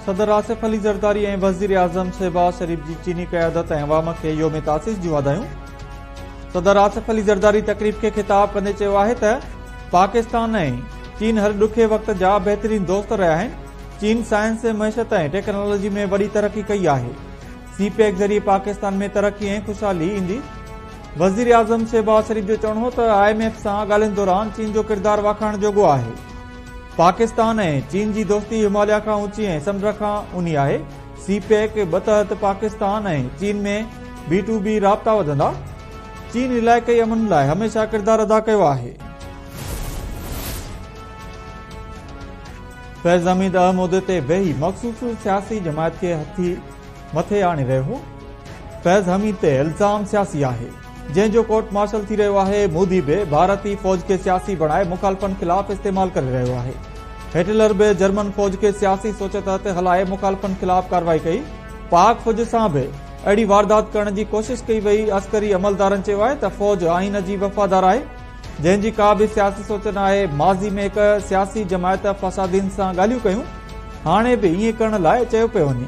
صدر آصف علي زرداري ۽ وزيراعظم شهباز شريف جي چيني قيادت ۽ عوام کي يوم تاسيس جون واڌايون. صدر آصف علي زرداري تقريب کي خطاب ڪندي چيو آهي ته پاڪستان ۽ چين هر ڏکي وقت جا بهترين دوست رهيا آهن، چين سائنس، معيشت ۽ ٽيڪنالاجي ۾ وڏي ترقي ڪئي آهي، سي پيڪ ذريعي پاڪستان ۾ ترقي ۽ خوشحالي ايندي. وزيراعظم شهباز شريف جو چوڻ هو ته I M F سان ڳالهين دوران چين جو ڪردار واکاڻ جوڳو آهي. پاڪستان ۽ چين جي دوستي هماليه کان اوچي ۽ سمنڊ کان اونهي آهي، سي پيڪ ٻه تحت پاڪستان ۽ چين ۾ بي ٽو بي رابطا وڌندا. چين علائقائي امن لاء هميشه ڪردار ادا ڪيو آهي. فيض حميد اهم عهدي تي ويهي مخصوص سياسي جماعت کي هٿي مٿي آڻي رهيو هو. فيض حميد تي الزام سياسي آهي، جنهن جو ڪورٽ مارشل ٿي رهيو آهي، مودي به ڀارتي فوج کي سياسي بڻائي مخالفن خلاف استعمال ڪري رهيو آهي. هٽلر به جرمن فوج کي سياسي سوچ تحت هلائي مخالفن خلاف ڪارروائي ڪئي، پاڪ فوج سان به اهڙي واردات ڪرڻ جي ڪوشش ڪئي وئي، عسڪري عملدارن چيو آهي ته فوج آئين جي وفادار آهي، جنهن جي ڪا به سياسي سوچ ناهي، ماضي ۾ هڪ سياسي جماعت فسادين سان ڳالهيون ڪيون، هاڻي به ائين ڪرڻ لاء چيو پيو وڃي.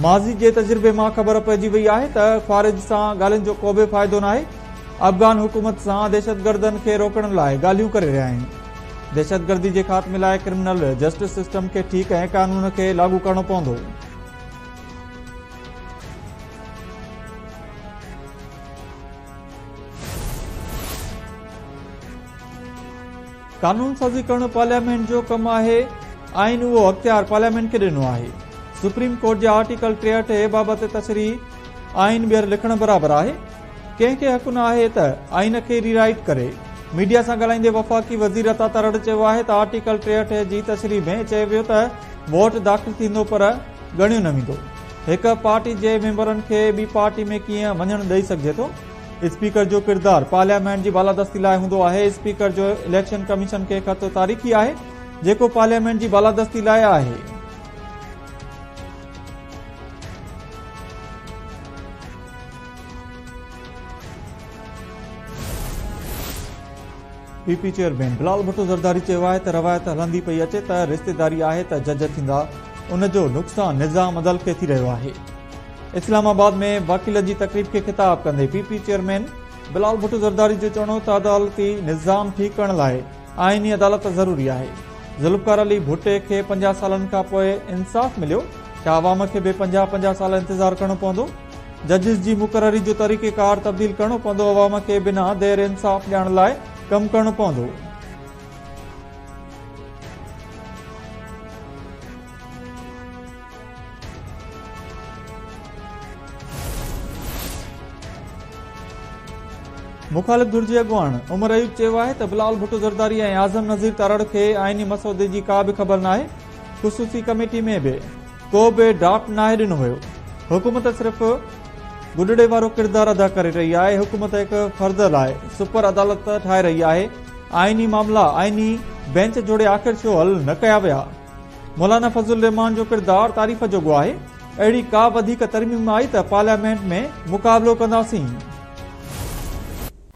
ماضي جي تجربي مان خبر پئجي وئي آهي ته خوارج سان ڳالهين جو ڪو به فائدو ناهي، افغان حڪومت سان دهشتگردن کي روڪڻ لاء ڳالهيون ڪري رهيا آهيون، دهشتگردي جي خاتمي لاء ڪرمنل جسٽس سسٽم کي ٺيڪ ۽ قانون کي لاڳو ڪرڻو پوندو. قانون سازي ڪرڻ پارليامينٽ جو ڪم آهي، آئين اهو اختيار پارليامينٽ کي ڏنو آهي، سپريم ڪورٽ جي آرٽيڪل 63 اي بابت تشريح آئين ٻيهر لکڻ برابر آهي، ڪنهن کي حق نه آهي ته آئين کي ري رائيٽ ڪري. ميڊيا سان ڳالهائيندي وفاقي وزير عطا تارڙ چيو آهي ته آرٽيڪل 63 اي جي تشريح ۾ چيو ويو ته ووٽ داخل ٿيندو پر ڳڻيو نه ويندو، هڪ پارٽي جي ميمبرن کي ٻي پارٽي ۾ ڪيئن وڃڻ ڏئي سگهجي ٿو؟ اسپيڪر جو ڪردار پارليامينٽ جي بالادستي لاء هوندو آهي، اسپيڪر جو اليڪشن ڪميشن کي خط تاريخي آهي، جيڪو پارليامينٽ جي بالادستي لاء آهي. P P chairman Bilawal Bhutto Zardari چيو آهي ته روايت هلندي پئي اچي ته رشتيداري آهي ته جج ٿيندا، ان جو نقصان نظام عدل کي ٿي رهيو آهي. اسلام آباد ۾ وڪيلن جي تقريب کي خطاب ڪندي P P chairman Bilawal Bhutto Zardari جو چوڻ هو ته عدالتي نظام ٺيڪ ڪرڻ لاء آئيني عدالت ضروري آهي، ذوالفقار علي ڀٽي کي 50 سالن کانپوء انصاف مليو، ڇا عوام کي به 50 50 سال انتظار ڪرڻو پوندو؟ ججز جي مقرري جو طريقيڪار تبديل ڪرڻو پوندو، عوام کي بنا دير انصاف ڏيارڻ لاء ڪم ڪرڻو پوندو. مخالف ڌر جي اڳواڻ عمر ايوب چيو آهي ته بلاول ڀٽو زرداري ۽ اعظم نذير تارڙ کي آئيني مسودي جي ڪا به خبر ناهي، خصوصي ڪميٽي ۾ به ڪو به ڊرافٽ ناهي ڏنو ويو، حڪومت صرف گڏڙي وارو ڪردار ادا ڪري رهي آهي، حڪومت هڪ فرد لاء سپر عدالت ٺاهي رهي آهي، آئيني معاملا آئيني بينچ جوڙي آخر ڇو حل نه ڪيا ويا؟ مولانا فضل الرحمان جو ڪردار تعريف جوڳو آهي، اهڙي ڪا وڌيڪ ترميم آئي ته پارليامينٽ ۾ مقابلو ڪنداسين.